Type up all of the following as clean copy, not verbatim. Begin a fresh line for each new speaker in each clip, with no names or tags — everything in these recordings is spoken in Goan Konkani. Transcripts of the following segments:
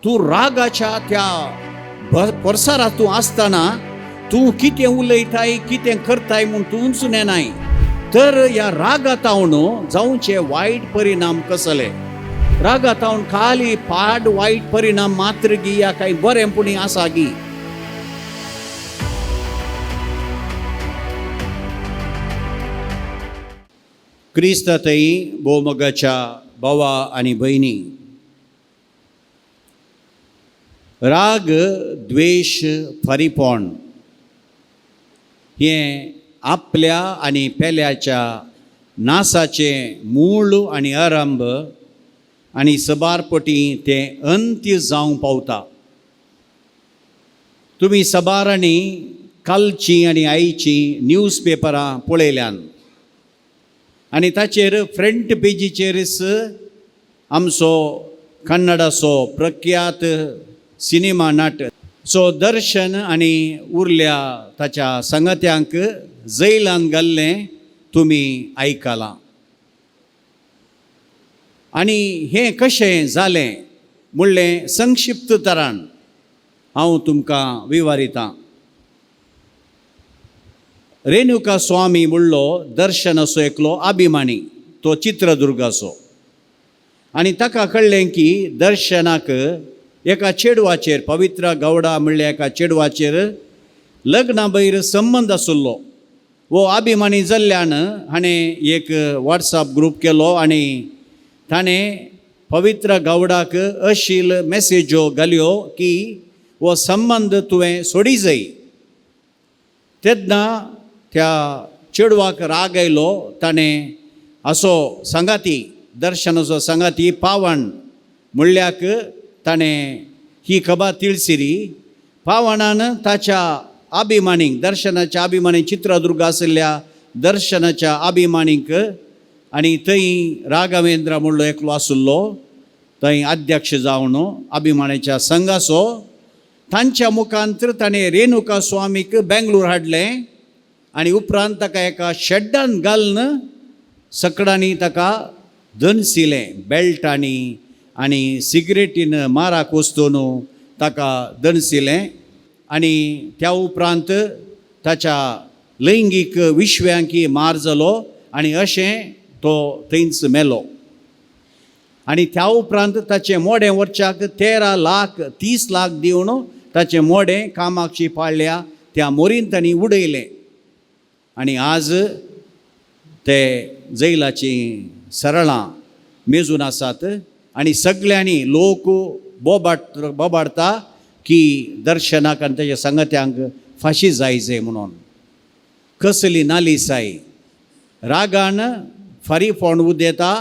तूं रागाच्या त्या परसारात तूं आसतना तूं कितें उलयताय कितें करताय म्हूण तूंच नेनाय. तर ह्या रागातावन जावचे वायट परिणाम कसले? रागातावन खाली पाड वायट परिणाम मात्र गी या काय बरें पुणी आसा गी? क्रिस्तातई भोवमगाच्या भावा आनी भयणी, राग द्वेश फारीपण हें आपल्या आनी पेल्याच्या नासाचें मूळ आनी आरंभ आनी सबारपटी तें अंत्य जावंक पावता. तुमी सबारांनी कालचीं आनी आयचीं न्यूज पेपरां पळयल्यान आनी ताचेर फ्रंट पेजीचेरच आमचो कन्नडाचो प्रख्यात सिनेमा नाट सो दर्शन आनी उरल्या ताच्या संगत्यांक जैलान घाल्लें तुमी आयकलां. आनी हें कशें जालें म्हणलें संक्षिप्त तरान हांव तुमकां विवारितां. रेणुका स्वामी म्हणलो दर्शनाचो एकलो अभिमानी, तो चित्रदुर्गाचो, आनी ताका कळ्ळें की दर्शनाक एका चेडवाचेर, पवित्र गौडा म्हणल्या एका चेडवाचेर लग्ना बयर संबंद आशिल्लो. वो अभिमानी जाल्ल्यान हाणें एक वॉट्सएप ग्रूप केलो आनी ताणें पवित्र गौडाक अशील मेसेज्यो घाल्यो की हो संबंद तुवें सोडी जाय. तेन्ना त्या चेडवाक राग आयलो, ताणें असो सांगाती, दर्शनाचो सांगाती पावण म्हणल्याक ताणें ही खबर तिळसिरी. पावणान ताच्या अभिमानीक, दर्शनाच्या अभिमानी चित्रदुर्ग आशिल्ल्या दर्शनाच्या अभिमानीक आनी थंय राघवेंद्र म्हणलो एकलो आशिल्लो, थंय अध्यक्ष जावन अभिमानाच्या संघाचो, तांच्या मुखांतर ताणें रेणुका स्वामीक बेंगलोर हाडलें आनी उपरांत ताका एका शेड्डान घालून सकडांनी ताका दनसिलें, बेल्टांनी आनी सिगरेटीन माराक वस्तून ताका दनसिलें. आनी त्या उपरांत ताच्या लैंगीक विश्व्यांकी मार जालो आनी अशें तो थंयच मेलो. आनी त्या उपरांत ताचें मोडें वरच्याक 13 लाख 30 लाख दिवन ताचें मोडें कामाक्षी पाळ्ळ्या त्या मोरीन तांणी उडयलें. आनी आज ते जैलाचीं सरळां मेजून आसात आनी सगळ्यांनी लोक बोबाडटा की दर्शनाक आनी ताच्या सांगात्यांक फाशी जाय जाय म्हणून. कसली नालिसाय! रागान फारीफोंड उदेता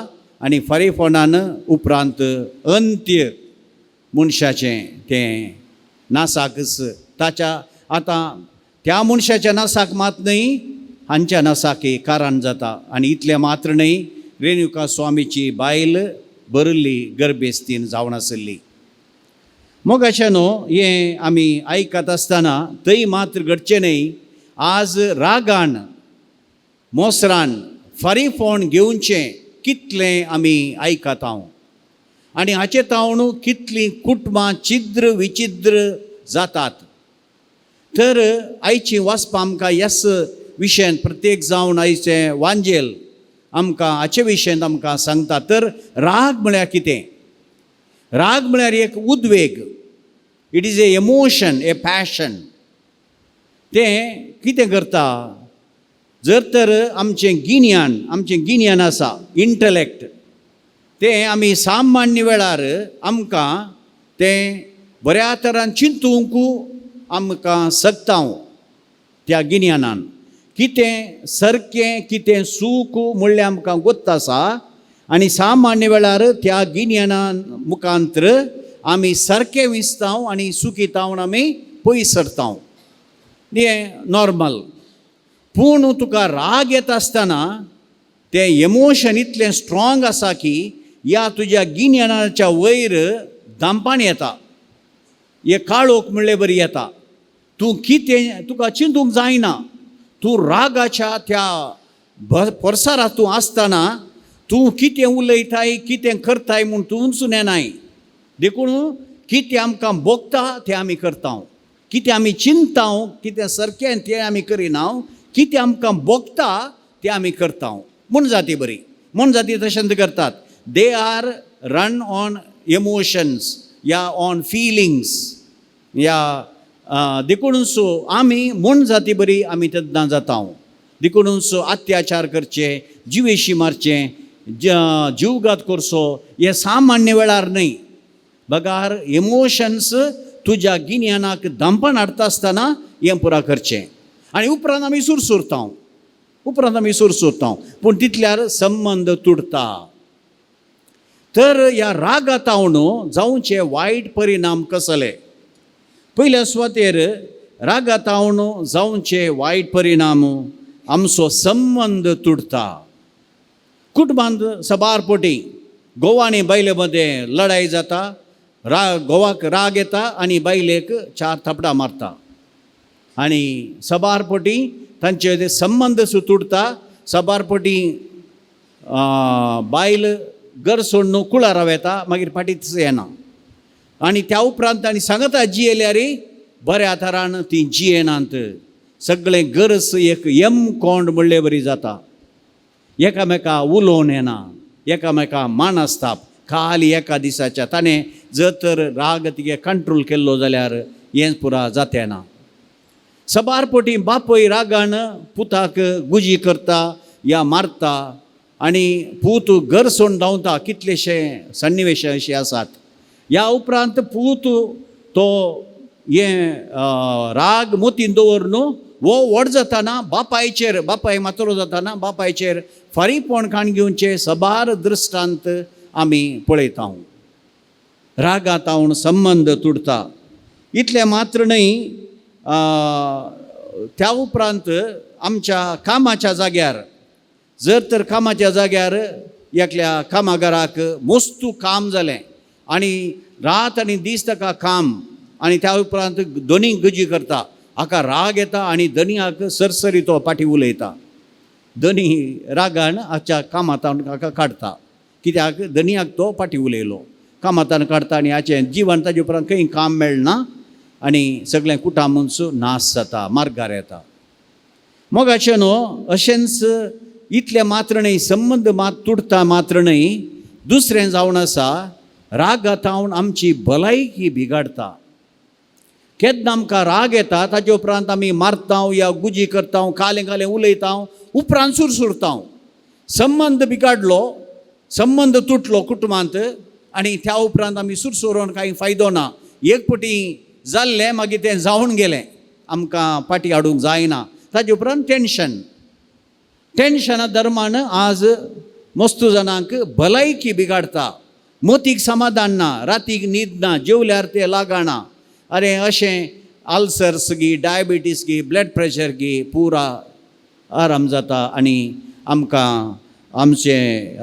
आनी फारीफोंडान उपरांत अंत्य मनशाचें तें नासाकच ताच्या आतां त्या मनशाच्या नासाक मात न्हय, हांच्या नासाक कारण जाता. आनी इतलें मात्र न्हय, रेणुका स्वामीची बायल बरल्ली गर्भेस्तीन जावन आशिल्ली. मोगाच्या न्हू हें आमी आयकत आसतना थंय मात्र घडचें न्हय, आज रागान मोसरान फारीफोण घेवचें कितलें आमी आयकत हांव आनी हाचे तावन कितलीं कुटुंबां छिद्र विचिद्र जातात. तर आयची वाचपां आमकां ह्याच विशयान प्रत्येक जावन आयचें वांजेल आमकां हाचे विशयांत आमकां सांगता. तर राग म्हळ्यार कितें? राग म्हळ्यार एक उद्वेग, it is a emotion, a passion. तें कितें करता? जर तर आमचें गिन्यान, आमचें गिन्यान आसा इंटलेक्ट, तें आमी सामान्य वेळार आमकां तें बऱ्या तरान चिंतूंक आमकां शकता. त्या गिन्यानान कितें सारकें कितें सूख म्हणल्यार आमकां गोत्त आसा आनी सामान्य वेळार त्या गिन्यानान मुखांतर आमी सारकें विसताव आनी सुखितावन आमी पयस सरताव, हें नॉर्मल. पूण तुका राग येता आसतना तें एमोशन इतलें स्ट्रॉंग आसा की ह्या तुज्या गिन्यानाच्या वयर दांपान येता, हे काळोख म्हणले बरी येता. तूं कितें तुका चिंतूंक जायना, तूं रागाच्या त्या परसारात तूं आसतना तूं कितें उलयताय कितें करताय म्हूण तूंच नेनाय. देखून कितें आमकां भोगता तें आमी करता, कितें आमी चिंता, कितें सारकें तें आमी करिना, कितें आमकां भोगता तें आमी करता. मोनजाती बरी, मोनजाती तशेंच करतात. They are run on emotions या ऑन फिलिंग्स या देखूनच आमी मोनजाती बरी आमी तेन्ना जाता. देखूनच अत्याचार करचे, जिवेशी मारचें, जीवघात करचो हें सामान्य वेळार न्हय, बगार इमोशन्स तुज्या गिन्यानाक दंपण हाडटा आसतना हें पुरा करचें. आनी उपरांत आमी सुरसुरता, उपरांत आमी सुरसुरता, पूण तितल्यार संबंद तुटता. तर ह्या रागातावन जावचे वायट परिणाम कसले? पयल्या सुवातेर रागातावन जावचे वायट परिणाम, आमचो संबंद तुटता. कुटुंबांत सबार पटी घोव आनी बायले मदें लडाई जाता. राग, घोवाक राग येता आनी बायलेक चार थापडां मारता आनी सबार पटी तांचे ते संबंद तुटता. सबार पटी बायल घर सोडून कुळारा वेता, मागीर फाटीच येना. आनी त्या उपरांत आनी सांगता जियेल्यार बऱ्या थरान ती जियेनात. सगळें गरज एक यम कोंड म्हणले बरी जाता. एकामेका उलोवन येना, एकामेका मान आसता. खाली एका दिसाच्या ताणें जर तर राग तिगे कंट्रोल केल्लो जाल्यार हें पुरा जातें ना. सबार पटी बापूय रागान पुताक गुजी करता या मारता आनी पूत घर सोडून धांवता. कितलेशे सन्निवेश अशे आसात. ह्या उपरांत पूत तो हें राग मोतीन दवर न्हू वो व्हड जाताना बापायचेर, बापाय मातरो जाताना बापायचेर फारीपण काण घेवचे सबार दृश्टांत आमी पळयता. रागातावन संबंद तुटता. इतलें मात्र न्हय, त्या उपरांत आमच्या कामाच्या जाग्यार जर तर कामाच्या जाग्यार एकल्या कामागाराक मोस्तू काम जालें आनी रात आनी दीस ताका काम आनी त्या उपरांत दोनी गजी करता, हाका राग येता आनी धनयाक सरसरी तो पाटी उलयता. धनी रागान हाच्या कामांत हाका काडटा, कित्याक धनयाक तो पाटी उलयलो, कामांतान काडटा आनी हाचें जिवन ताजे उपरांत खंय काम मेळना आनी सगळें कुटामूच नाश जाता, मार्गार येता. मोगाचें न्हू अशेंच इतलें मात्र न्हय, संबंद मात तुटता मात्र न्हय, दुसरें जावन आसा रागातावन आमची भलायकी बिगाडटा. केन्ना आमकां राग येता ताजे उपरांत आमी मारता या गुजी करता, कालें कालें उलयता, उपरांत सुरसुरता. संबंद बिगाडलो, संबंद तुटलो कुटुंबांत आनी त्या उपरांत आमी सुरसुरोन कांय फायदो ना. एक पटी जाल्लें मागीर तें जावन गेलें, आमकां पाटी हाडूंक जायना. ताजे उपरांत टेंशन, टेंशना दरमान आज मस्तू जाणांक भलायकी बिगाडटा. मोतीक समाधान ना, रातीक न्हीद ना, जेवल्यार तें लागना. अरे अशें आल्सर्स गी, डायबिटीस गी, ब्लड प्रेशर गी पुरा आराम जाता आनी आमकां आमचें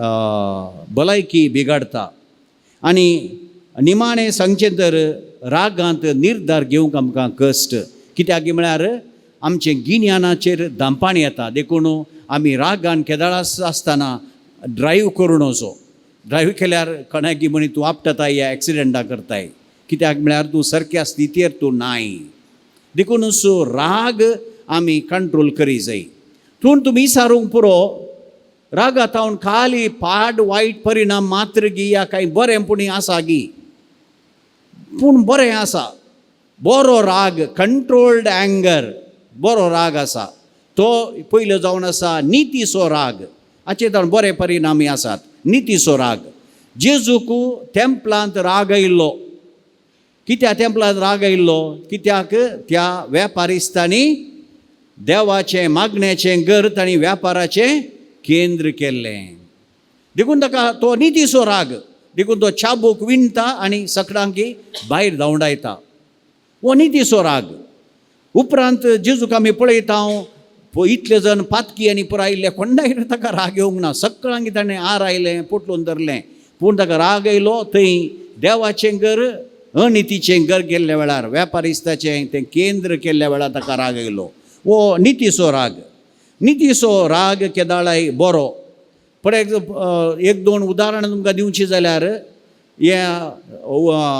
भलायकी बिगाडटा. आनी निमाणें सांगचें तर रागांत निर्धार घेवंक आमकां कश्ट, कित्याक म्हळ्यार आमचें गिन्यानाचेर दांपाण येता. देखून आमी रागान केदळास आसतना ड्रायव्ह करून वचो. ड्रायव्ह केल्यार कोणाकी म्हणी तूं आपटताय या एक्सिडंटां करताय, कित्याक म्हळ्यार तूं सारक्या स्थितीर तूं नाय. देखून सो राग आमी कंट्रोल करी जाय. पूण तुमी सारूंक पुरो, रागातावन खाली पाड वायट परिणाम मात्र गी या कांय बरें पूण आसा गी, पूण बरें आसा. बरो राग, कंट्रोल्ड एंगर, बरो राग आसा तो पयलो जावन आसा नितीचो राग. हाचे तर बरे परिणामी आसात. नितीचो राग, जेजूक तेंपलांत राग आयिल्लो. कित्याक तेंपलांत राग आयिल्लो? कित्याक त्या वेपारिस्तांनी देवाचें मागण्याचें घर तांणी व्यापाराचें केंद्र केल्लें. देखून ताका तो नितीचो राग, देखून तो चाबूक विणटा आनी सकडांकी भायर धांवडायता. हो नितीचो राग. उपरांत जेजूक आमी पळयता, इतले जण पातकी आनी पुरायल्ले कोणाय ताका राग येवंक ना. सगळ्यांक ताणें आर आयलें, पोटलून धरलें, पूण ताका राग येयलो थंय देवाचें घर अनितीचें घर केल्ल्या वेळार, वेपारिस्ताचें तें केंद्र केल्ल्या वेळार ताका राग येयलो. हो नितीचो राग. नितीचो राग केदाळाय बरो. फॉर एग्जाम्पल एक दोन उदाहरणां तुमकां दिवचीं जाल्यार ह्या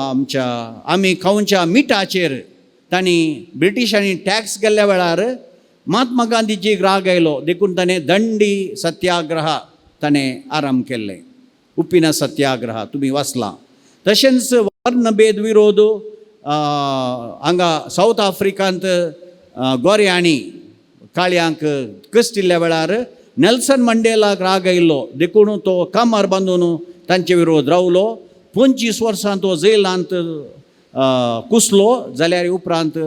आमच्या आमी खावच्या मिठाचेर तांणी ब्रिटिशांनी टॅक्स केल्ल्या वेळार महात्मा गांधीजीक राग आयलो, देखून ताणें दंडी सत्याग्रह ताणें आरंभ केल्लें, उपिना सत्याग्रह तुमी वाचलां. तशेंच वर्णभेद विरोध हांगा सावथ आफ्रिकांत गोऱ्यांनी काळयांक कश्टिल्ल्या वेळार नेल्सन मंडेलाक राग आयलो, देखून तो कामार बांदून तांचे विरोध रावलो. 25 वर्सां तो जेलांत कुसलो, जाल्यार उपरांत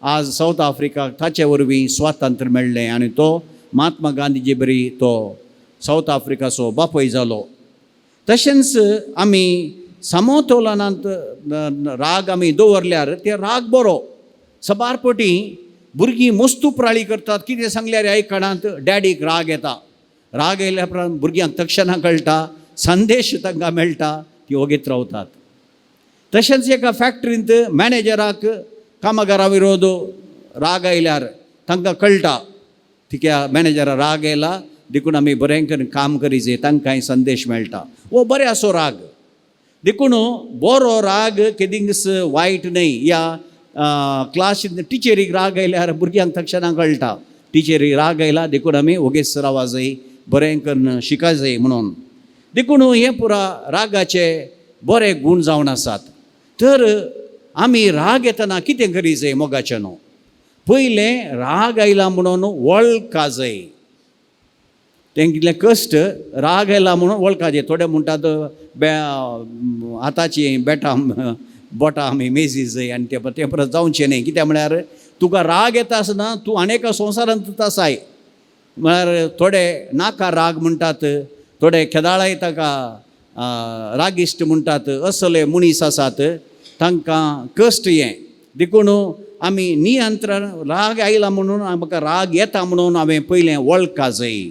आज सावथ आफ्रिकाक ताचे वरवीं स्वातंत्र्य मेळ्ळें आनी तो महात्मा गांधीजी बरी तो सावथ आफ्रिकाचो बापूय जालो. तशेंच आमी समतोलनांत राग आमी दवरल्यार ते राग बरो. सबार पटी भुरगीं मस्तू प्राळी करतात, कितें सांगल्यार आयकणांत, डॅडीक राग येता. राग येयल्या उपरांत भुरग्यांक तक्षणां कळटा, संदेश तांकां मेळटा, ती ओगीत रावतात. तशेंच एका फॅक्टरींत मॅनेजराक कामगारा विरोध राग आयल्यार तांकां कळटा तिक्या मॅनेजरा राग आयला, देखून आमी बरें करून काम करी जाय, तांकांय संदेश मेळटा. हो बरें असो राग. देखून बरो राग केदींच वायट न्हय. ह्या क्लासींत टिचरीक राग आयल्यार भुरग्यांक तक्षणां कळटा टिचरीक राग आयला, देखून आमी ओगीच रावा जाय, बरें करून शिका जाय म्हणून. देखून हे पुरा रागाचे बरे गूण जावन आसात. तर आमी राग येतना कितें करी जाय मोगाचें न्हू, पयलें राग आयला म्हणून वळखा जाय. तें कितलें कश्ट, राग आयला म्हणून वळखा जाय. थोडे म्हणटात हाताचीं बेटां बोटां आमी मेजी जाय आनी तें तें परत जावचें न्हय. कित्याक म्हळ्यार तुका राग येता आसतना तूं अनेका संवसारांत आसाय. म्हळ्यार थोडे नाका राग म्हणटात, थोडे खेदाळाय ताका रागिश्ट म्हणटात, असले मनीस आसात तांकां कश्ट हें. देखून आमी नियंत्रण राग आयला म्हणून म्हाका राग येता म्हणून हांवें पयलें वळखा जाय.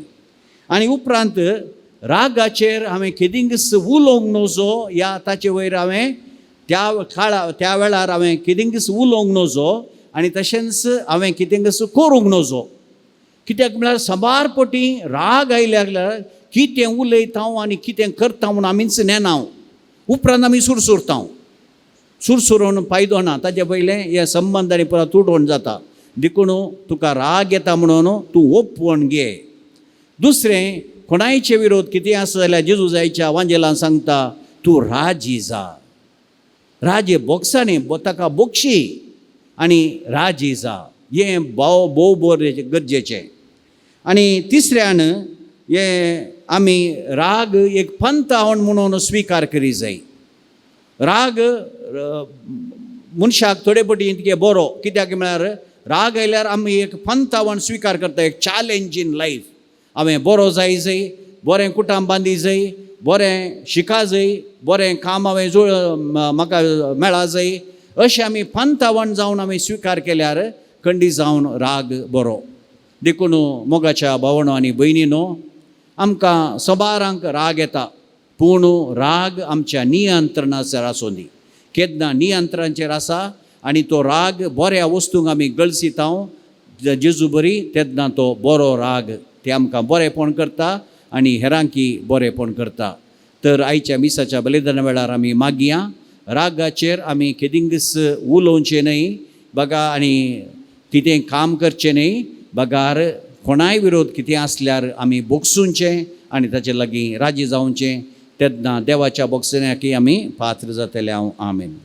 आनी उपरांत रागाचेर हांवें केदींच उलोवंक नजो, या ताचे वयर हांवें त्या काळा त्या वेळार हांवें कितेंच उलोवंक नजो आनी तशेंच हांवें कितेंच करूंक नजो. कित्याक म्हळ्यार साबार पटी राग आयल्यार कितें उलयता हांव आनी कितें करता म्हूण आमीच नेना, उपरांत आमी सुरसुरता. सुरसुरोवन फायदो ना, ताजे पयलें हे संबंद आनी परत तुटोवन जाता. देखून तुका राग येता म्हणून तूं ओपवण घे. दुसरें कोणायचे विरोध कितें आसा जाल्यार जेजू जायच्या वांजेलान सांगता तूं राजी जा, राजे बोगसांनी ताका बोगशी आनी राजी जा, हें भोव भोव बरें गरजेचें. आनी तिसऱ्यान हें आमी राग एक पंथावण म्हणून स्विकार करी जाय. राग मनशाक थोडे पटी इतके बरो, कित्याक म्हळ्यार राग आयल्यार आमी एक पंथावण स्विकार करता, एक चॅलेंज इन लायफ. हांवें बरो जाय जाय, बरें कुटाम बांदी जाय, बरें शिका जाय, बरें काम हांवें जुळ म्हाका मेळा जाय, अशें आमी पंथावण जावन आमी स्विकार केल्यार खंडीत जावन राग बरो. देखून मोगाच्या भावणो आनी भयणीनो, आमकां सबारांक राग येता, पूण राग आमच्या नियंत्रणाचेर आसूं दी. केन्ना नियंत्रणाचेर आसा आनी तो राग बऱ्या वस्तूंक आमी गळसिता जेजू बरी, तेन्ना तो बरो राग ते आमकां बरेंपण करता आनी हेरांकी बरेंपण करता. तर आयच्या मिसाच्या बलिदाना वेळार आमी मागया रागाचेर आमी केदींच उलोवचें न्हय बगा, आनी कितें काम करचें न्हय बगार कोणाय विरोध कितें आसल्यार आमी बोगसूंचें आनी ताचे लागीं राजी जावचें, तेन्ना देवाच्या बोगसण्याकी आमी पात्र जातले. हांव आमेन.